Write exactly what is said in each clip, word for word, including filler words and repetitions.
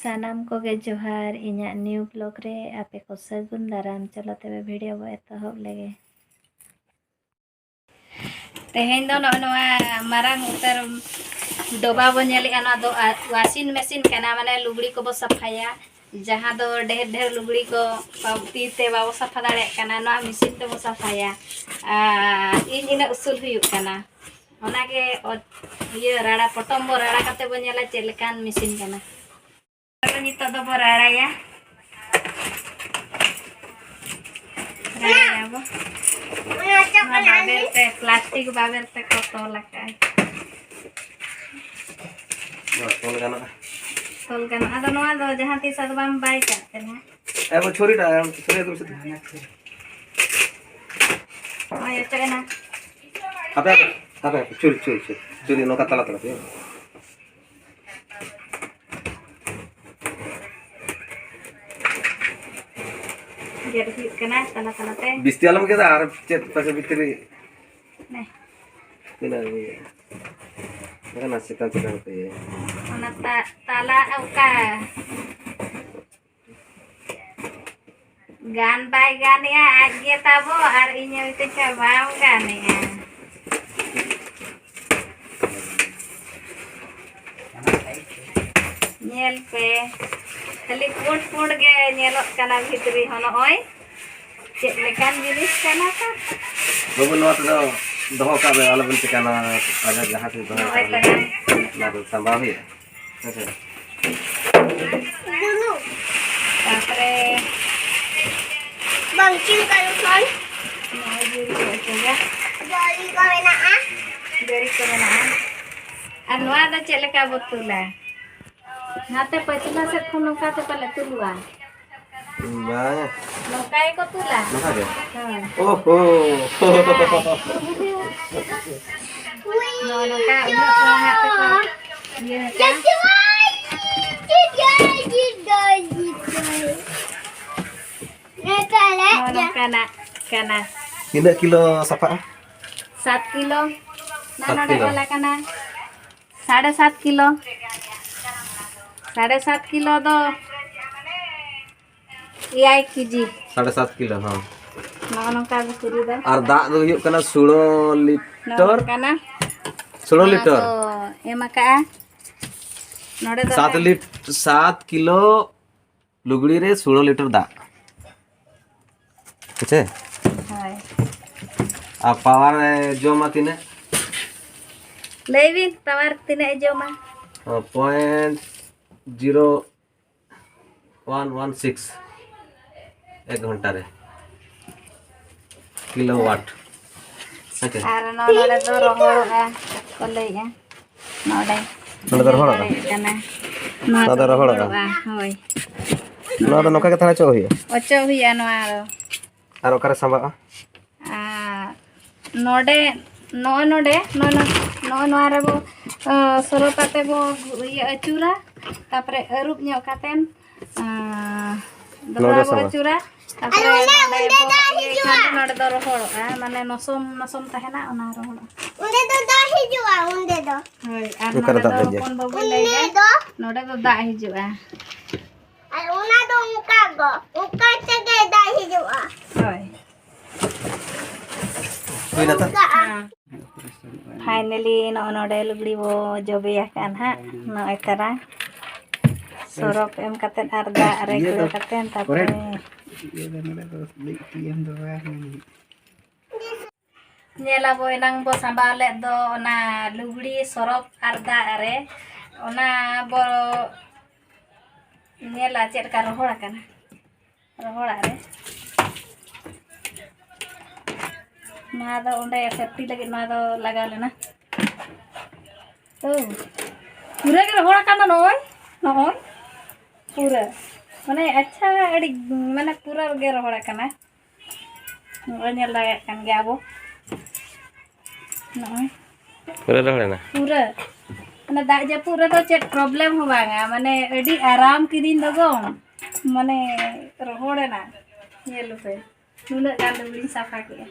ᱥᱟᱱᱟᱢ ᱠᱚᱜᱮ ᱡᱚᱦᱟᱨ, ᱤᱧᱟᱹᱜ new vlog ᱨᱮ ᱟᱯᱮ ᱠᱚ ᱥᱟᱹᱜᱩᱱ ᱫᱟᱨᱟᱢ᱾ ᱪᱚᱞᱚ ᱛᱚᱵᱮ video ᱵᱚ ᱮᱛᱚᱦᱚᱵ ᱞᱮᱜᱮ᱾ ᱛᱮᱦᱮᱧ ᱫᱚ ᱱᱚᱜᱼᱚ ᱱᱚᱣᱟ ᱢᱟᱨᱟᱝ ᱩᱛᱟᱹᱨ ᱰᱚᱵᱟ ᱵᱚ ᱧᱮᱞᱮᱜᱼᱟ, ᱱᱚᱣᱟ ᱫᱚ ᱟ-, washing machine ᱠᱟᱱᱟ, ᱢᱟᱱᱮ ᱞᱩᱜᱽᱲᱤ ᱠᱚᱵᱚ ᱥᱟᱯᱷᱟᱭᱟ᱾ ᱡᱟᱦᱟᱸ ᱫᱚ ᱰᱷᱮᱨ ᱰᱷᱮᱨ ᱞᱩᱜᱽᱲᱤ ᱠᱚ ᱛᱤ ᱛᱮ ᱵᱟᱵᱚ ᱥᱟᱯᱷᱟ ᱫᱟᱲᱮᱭᱟᱜ ᱠᱟᱱᱟ, ᱱᱚᱣᱟ machine ᱛᱮᱵᱚ ᱥᱟᱯᱷᱟᱭᱟ᱾ ᱟᱨ ᱤᱧ ᱤᱱᱟᱹᱜ ᱩᱥᱩᱞ ᱦᱩᱭᱩᱜ ᱠᱟᱱᱟ, ᱚᱱᱟᱜᱮ ᱚ-, ᱤᱭᱟᱹ ᱨᱟᱲᱟ, ᱯᱚᱴᱚᱢ ᱵᱚ ᱨᱟᱲᱟ ᱠᱟᱛᱮ ᱵᱚ ᱧᱮᱞᱟ ᱪᱮᱫ ᱞᱮᱠᱟᱱ machine ᱠᱟᱱᱟ᱾ ᱟᱫᱚ ᱱᱤᱛᱚᱜ ᱫᱚᱵᱚ ᱨᱟᱲᱟᱭᱟ᱾ ᱨᱟᱲᱟᱭᱟᱵᱚ᱾ ᱱᱚᱣᱟ ᱵᱟᱵᱮᱨ ᱛᱮ, plastic ᱵᱟᱵᱮᱨ ᱛᱮᱠᱚ ᱛᱚᱞ ᱟᱠᱟᱫᱼᱟ᱾ ᱱᱚᱣᱟ ᱛᱚᱞ ᱜᱟᱱᱚᱜᱼᱟ᱾ ᱛᱚᱞ ᱜᱟᱱᱚᱜᱼᱟ᱾ ᱟᱫᱚ ᱱᱚᱣᱟ ᱫᱚ ᱡᱟᱦᱟᱸ ᱛᱤᱥ ᱟᱫᱚ ᱵᱟᱢ ᱵᱟᱭ ᱠᱟᱜ ᱛᱮ ᱱᱟᱦᱟᱜ᱾ ᱮ, ᱵᱚ ᱪᱷᱩᱨᱤ ᱴᱟ, ᱪᱷᱩᱨᱤ ᱫᱚ ᱵᱮᱥᱤ ᱱᱚᱜᱼᱚᱭ ᱚᱪᱚᱜ ᱮᱱᱟ᱾ ᱦᱟᱯᱮ, ᱦᱟᱯᱮ, ᱦᱟᱯᱮ, ᱪᱷᱩᱨᱤ, ᱪᱷᱩᱨᱤ, ᱪᱷᱩᱨᱤ, ᱪᱷᱩᱨᱤ ᱱᱚᱝᱠᱟ ᱛᱟᱞᱟ ᱛᱟᱞᱟ ᱛᱮ᱾ ᱜᱮᱫ ᱦᱩᱭᱩᱜ ᱠᱟᱱᱟ ᱛᱟᱞᱟ ᱛᱟᱞᱟᱛᱮ᱾ ᱵᱤᱥᱛᱤ ᱟᱞᱚᱢ ᱜᱮᱫᱟ, ᱟᱨ ᱪᱮᱫ ᱯᱟᱥᱮ ᱵᱷᱤᱛᱨᱤ ᱱᱮ᱾ ᱛᱤᱱᱟᱹᱜ ᱤᱭᱟᱹ? ᱮᱱᱠᱷᱟᱱ ᱪᱮᱛᱟᱱ ᱪᱮᱛᱟᱱ ᱛᱮ ᱤᱭᱟᱹ᱾ ᱚᱱᱟ ᱛᱟ-, ᱛᱟᱞᱟ ᱚᱠᱟ? ᱜᱟᱱ ᱵᱟᱭ ᱜᱟᱱᱮᱜᱼᱟ, ᱟᱡ ᱜᱮ ᱛᱟᱵᱚ, ᱟᱨ ᱤᱧ ᱢᱮᱛᱟᱹᱧ ᱠᱷᱟᱱ ᱵᱟᱢ ᱜᱟᱱᱮᱜᱼᱟ᱾ ᱧᱮᱞ ᱯᱮ, ᱠᱷᱟᱹᱞᱤ ᱯᱩᱸᱰ ᱯᱩᱸᱰ ᱜᱮ ᱧᱮᱞᱚᱜ ᱠᱟᱱᱟ ᱵᱷᱤᱛᱨᱤ ᱦᱚᱸ᱾ ᱱᱚᱜᱼᱚᱭ ᱪᱮᱫ ᱞᱮᱠᱟᱱ ᱡᱤᱱᱤᱥ ᱠᱟᱱᱟ ᱠᱚ᱾ ᱵᱟᱹᱵᱩ, ᱱᱚᱣᱟ ᱛᱮᱫᱚ ᱫᱚᱦᱚ ᱠᱟᱜ ᱢᱮ, ᱟᱞᱚᱵᱮᱱ ᱪᱤᱠᱟᱹᱱᱟ, ᱟᱡᱟᱜ ᱡᱟᱦᱟᱸ ᱛᱤᱥ ᱫᱚᱦᱚ ᱱᱚᱜᱼᱚᱭ ᱠᱟᱜ ᱢᱮ, ᱛᱟᱦᱮᱱ᱾ ᱚᱱᱟ ᱫᱚ ᱥᱟᱢᱵᱟᱣ ᱦᱩᱭᱩᱜᱼᱟ᱾ ᱦᱮᱸ ᱥᱮ? ᱛᱟᱨᱯᱚᱨᱮ ᱵᱟᱝᱠᱤ ᱠᱟᱨᱚᱱ ᱱᱚᱜᱼᱚᱭ ᱡᱤᱞ ᱠᱚ ᱩᱛᱩᱭᱟ᱾ ᱫᱟᱨᱮ ᱠᱚ ᱢᱮᱱᱟᱜᱼᱟ᱾ ᱫᱟᱨᱮ ᱠᱚ ᱢᱮᱱᱟᱜᱼᱟ᱾ ᱟᱨ ᱱᱚᱣᱟ ᱫᱚ ᱪᱮᱫ ᱞᱮᱠᱟ ᱵᱚ ᱛᱩᱞᱟ? ᱱᱟᱛᱮ ᱯᱟᱹᱪᱷᱞᱟᱹ ᱥᱮᱫ ᱠᱷᱚᱱ ᱱᱚᱝᱠᱟ ᱛᱮ ᱯᱟᱞᱮ ᱛᱩᱞᱩᱜᱼᱟ᱾ ᱵᱟᱝ᱾ ᱱᱚᱝᱠᱟ ᱜᱮᱠᱚ ᱛᱩᱞᱟ᱾ ᱱᱚᱝᱠᱟ ᱜᱮ? ᱦᱳᱭ᱾ ᱳᱦᱳ᱾ ᱱᱚᱜᱼᱚ ᱱᱚᱝᱠᱟ ᱩᱱᱟᱹᱜ ᱠᱚ ᱦᱟᱸᱜ ᱛᱮᱠᱚ ᱤᱭᱟᱹ ᱟᱠᱟᱫ᱾ ᱱᱚᱜᱼᱚ ᱱᱚᱝᱠᱟᱱᱟᱜ ᱠᱟᱱᱟ᱾ ᱛᱤᱱᱟᱹᱜ ᱠᱤᱞᱳ ᱥᱟᱯᱷᱟᱜᱼᱟ? ᱥᱟᱛ ᱠᱤᱞᱳ᱾ ᱱᱟ ᱥᱟᱛ ᱱᱚᱰᱮ ᱠᱤᱞᱳ᱾ ᱚᱞ ᱟᱠᱟᱱᱟ᱾ ᱥᱟᱲᱮ ᱥᱟᱛ ᱠᱤᱞᱳ᱾ ᱥᱟᱲᱮ ᱥᱟᱛ ᱠᱤᱞᱳ ᱫᱚ ᱮᱭᱟᱭ ᱠᱮᱡᱤ᱾ ᱥᱟᱲᱮ ᱥᱟᱛ ᱠᱤᱞᱳ, ᱦᱚᱸ᱾ ᱱᱚᱜᱼᱚ ᱱᱚᱝᱠᱟ ᱵᱷᱤᱛᱨᱤ ᱫᱚ᱾ ᱟᱨ ᱫᱟᱜ ᱫᱚ ᱦᱩᱭᱩᱜ ᱠᱟᱱᱟ ᱥᱳᱞᱳ ᱱᱚᱜᱼᱚ ᱞᱤᱴᱚᱨ᱾ ᱱᱚᱝᱠᱟᱱᱟ᱾ ᱥᱳᱞᱳ ᱱᱚᱣᱟ ᱞᱤᱴᱚᱨ᱾ ᱠᱚ ᱮᱢ ᱟᱠᱟᱜᱼᱟ᱾ ᱱᱚᱰᱮ ᱫᱚ ᱥᱟᱛ ᱦᱟᱸᱜ ᱞᱤᱴ ᱥᱟᱛ ᱠᱤᱞᱳ ᱞᱩᱜᱽᱲᱤ ᱨᱮ ᱥᱳᱞᱳ ᱞᱤᱴᱚᱨ ᱫᱟᱜ᱾ ᱦᱮᱸᱪᱮ? ᱦᱳᱭ᱾ ᱟᱨ ᱯᱟᱣᱟᱨ ᱮ ᱡᱚᱢᱟ ᱛᱤᱱᱟᱹᱜ? ᱞᱟᱹᱭ ᱵᱤᱱ, ᱯᱟᱣᱟᱨ ᱛᱤᱱᱟᱹᱜ ᱮ ᱡᱚᱢᱟ? Point zero one one six, ᱮᱠ ᱜᱷᱚᱱᱴᱟ ᱨᱮ ᱠᱤᱞᱳ ᱣᱟᱴ᱾ ᱦᱮᱸᱪᱮ? ᱟᱨ ᱱᱚᱣᱟ ᱱᱚᱰᱮ ᱫᱚ ᱨᱚᱦᱚᱲᱚᱜᱼᱟ ᱠᱚ ᱞᱟᱹᱭᱮᱜᱼᱟ᱾ ᱱᱚᱰᱮ ᱱᱚᱰᱮ ᱫᱚ ᱨᱚᱦᱚᱲᱚᱜᱼᱟ? ᱫᱟᱲᱮᱭᱟᱜ ᱠᱟᱱᱟ᱾ ᱱᱚᱣᱟ ᱫᱚ ᱨᱚᱦᱚᱲᱚᱜᱼᱟ? ᱦᱳᱭ᱾ ᱱᱚᱣᱟ ᱫᱚ ᱱᱚᱝᱠᱟ ᱜᱮ ᱛᱟᱦᱮᱸ ᱦᱚᱪᱚ ᱦᱩᱭᱩᱜᱼᱟ? ᱚᱪᱚᱜ ᱦᱩᱭᱩᱜᱼᱟ ᱱᱚᱣᱟ ᱫᱚ᱾ ᱟᱨ ᱚᱠᱟᱨᱮ ᱥᱟᱢᱵᱟᱜᱼᱟ? ᱟᱨ ᱱᱚᱰᱮ, ᱱᱚᱜᱼᱚᱭ ᱱᱚᱰᱮ, ᱱᱚᱜᱼᱚᱭ ᱱᱚ-, ᱱᱚᱜᱼᱚᱭ ᱱᱚᱣᱟ ᱨᱮᱵᱚ, ᱟᱸ, ᱥᱚᱨᱚᱯ ᱟᱛᱮ ᱵᱚ ᱤᱭᱟᱹ ᱟᱹᱪᱩᱨᱟ, ᱛᱟᱯᱚᱨᱮ ᱟᱹᱨᱩᱵ ᱧᱚᱜ ᱠᱟᱛᱮᱱ, ᱟᱸ, ᱫᱚᱦᱲᱟ ᱱᱚᱰᱮ ᱵᱚ ᱥᱟᱢᱵᱟ᱾ ᱟᱹᱪᱩᱨᱟ, ᱛᱟᱯᱚᱨᱮ ᱱᱚᱰᱮ ᱵᱚ ᱤᱭᱟᱹᱭ ᱠᱷᱟᱱ ᱫᱚ ᱱᱚᱰᱮ ᱫᱚ ᱨᱚᱦᱚᱲᱚᱜᱼᱟ, ᱢᱟᱱᱮ ᱱᱚᱥᱚᱢ, ᱱᱚᱥᱚᱢ ᱛᱟᱦᱮᱱᱟ, ᱚᱱᱟ ᱨᱚᱦᱚᱲᱚᱜᱼᱟ᱾ ᱚᱸᱰᱮ ᱫᱚ ᱫᱟᱜ ᱦᱤᱡᱩᱜᱼᱟ, ᱚᱸᱰᱮ ᱫᱚ᱾ ᱦᱳᱭ, ᱟᱨ ᱚᱠᱟᱨᱮ ᱱᱚᱰᱮ ᱫᱟᱜ ᱫᱚ ᱦᱤᱡᱩᱜᱼᱟ? ᱦᱚᱯᱚᱱ ᱵᱟᱹᱵᱩᱭ ᱞᱟᱹᱭᱫᱟ, ᱚᱸᱰᱮ ᱫᱚ ᱱᱚᱰᱮ ᱫᱚ ᱫᱟᱜ ᱦᱤᱡᱩᱜᱼᱟ᱾ ᱟᱨ ᱚᱱᱟ ᱫᱚ ᱚᱱᱠᱟ ᱜᱚ, ᱚᱱᱠᱟ ᱛᱮᱜᱮ ᱫᱟᱜ ᱦᱤᱡᱩᱜᱼᱟ᱾ ᱦᱳᱭ᱾ ᱦᱩᱭᱱᱟ ᱛᱚ? ᱯᱷᱟᱭᱱᱟᱞᱤ ᱱᱚᱜᱼᱚ ᱱᱚᱰᱮ ᱞᱩᱜᱽᱲᱤ ᱵᱚ ᱡᱚᱵᱮ ᱟᱠᱟᱫ ᱱᱟᱦᱟᱜ, ᱱᱚᱜᱼᱚᱭ ᱛᱟᱨᱟ ᱥᱚᱨᱚᱯ ᱮᱢ ᱠᱟᱛᱮᱫ ᱟᱨ ᱫᱟᱜ ᱨᱮ ᱤᱭᱟᱹ ᱫᱚ ᱜᱩᱲᱟᱹ ᱠᱟᱛᱮᱫ ᱛᱟᱨᱯᱚᱨᱮ ᱠᱚᱨᱮ ᱤᱭᱟᱹ ᱫᱚ ᱱᱚᱰᱮ ᱫᱚ ᱞᱟᱹᱭ ᱤᱭᱟᱹ ᱫᱚ ᱵᱟᱝ ᱦᱩᱭᱩᱜ᱾ ᱧᱮᱞ ᱟᱵᱚ ᱮᱱᱟᱝ ᱵᱚ ᱥᱟᱸᱵᱟᱣ ᱞᱮᱫ ᱫᱚ ᱚᱱᱟ ᱞᱩᱜᱽᱲᱤ ᱥᱚᱨᱚᱯ ᱟᱨ ᱫᱟᱜ ᱨᱮ, ᱚᱱᱟ ᱵᱚ ᱧᱮᱞᱟ ᱪᱮᱫ ᱞᱮᱠᱟ ᱨᱚᱦᱚᱲ ᱟᱠᱟᱱᱟ᱾ ᱨᱚᱦᱚᱲᱟᱜ ᱨᱮ᱾ ᱱᱚᱣᱟ ᱫᱚ ᱚᱸᱰᱮ ᱥᱮᱯᱴᱤ ᱞᱟᱹᱜᱤᱫ ᱱᱚᱣᱟ ᱫᱚ ᱞᱟᱜᱟᱣ ᱞᱮᱱᱟ᱾ ᱛᱚ, ᱯᱩᱨᱟᱹ ᱜᱮ ᱨᱚᱦᱚᱲ ᱟᱠᱟᱱ ᱫᱚ ᱱᱚᱜᱼᱚᱭ, ᱱᱚᱜᱼᱚᱭ, ᱯᱩᱨᱟᱹ᱾ ᱢᱟᱱᱮ ᱟᱪᱪᱷᱟ, ᱟᱹᱰᱤ, ᱢᱟᱱᱮ ᱯᱩᱨᱟᱹ ᱜᱮ ᱨᱚᱦᱚᱲ ᱟᱠᱟᱱᱟ᱾ ᱱᱚᱜᱼᱚᱭ ᱧᱮᱞ ᱫᱟᱲᱮᱭᱟᱜ ᱠᱟᱱ ᱜᱮᱭᱟ ᱵᱚ᱾ ᱱᱚᱜᱼᱚᱭ᱾ ᱯᱩᱨᱟᱹ ᱨᱚᱦᱚᱲ ᱮᱱᱟ? ᱯᱩᱨᱟᱹ᱾ ᱢᱟᱱᱮ ᱫᱟᱜ ᱡᱟᱹᱯᱩᱫ ᱨᱮᱫᱚ ᱪᱮᱫ problem ᱦᱚᱸ ᱵᱟᱝᱟ, ᱢᱟᱱᱮ ᱟᱹᱰᱤ ᱟᱨᱟᱢ ᱠᱤᱫᱤᱧ ᱫᱚ ᱜᱚ, ᱢᱟᱱᱮ ᱨᱚᱦᱚᱲ ᱮᱱᱟ᱾ ᱧᱮᱞ ᱯᱮ, ᱱᱩᱱᱟᱹᱜ ᱜᱟᱱ ᱞᱩᱜᱽᱲᱤᱧ ᱥᱟᱯᱷᱟ ᱠᱮᱜᱼᱟ᱾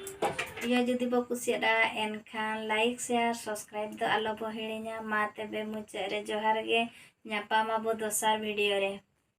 ᱤᱭᱟᱹ ᱡᱩᱫᱤ ᱵᱚ ᱠᱩᱥᱤᱭᱟᱫᱟ ᱮᱱᱠᱷᱟᱱ like, share, subscribe ᱫᱚ ᱟᱞᱚ ᱵᱚ ᱦᱤᱲᱤᱧᱟ᱾ ᱢᱟ ᱛᱚᱵᱮ ᱢᱩᱪᱟᱹᱫ ᱨᱮ ᱡᱚᱦᱟᱨ ᱜᱮ᱾ ᱧᱟᱯᱟᱢ ᱟᱵᱚ ᱫᱚᱥᱟᱨ video ᱨᱮ᱾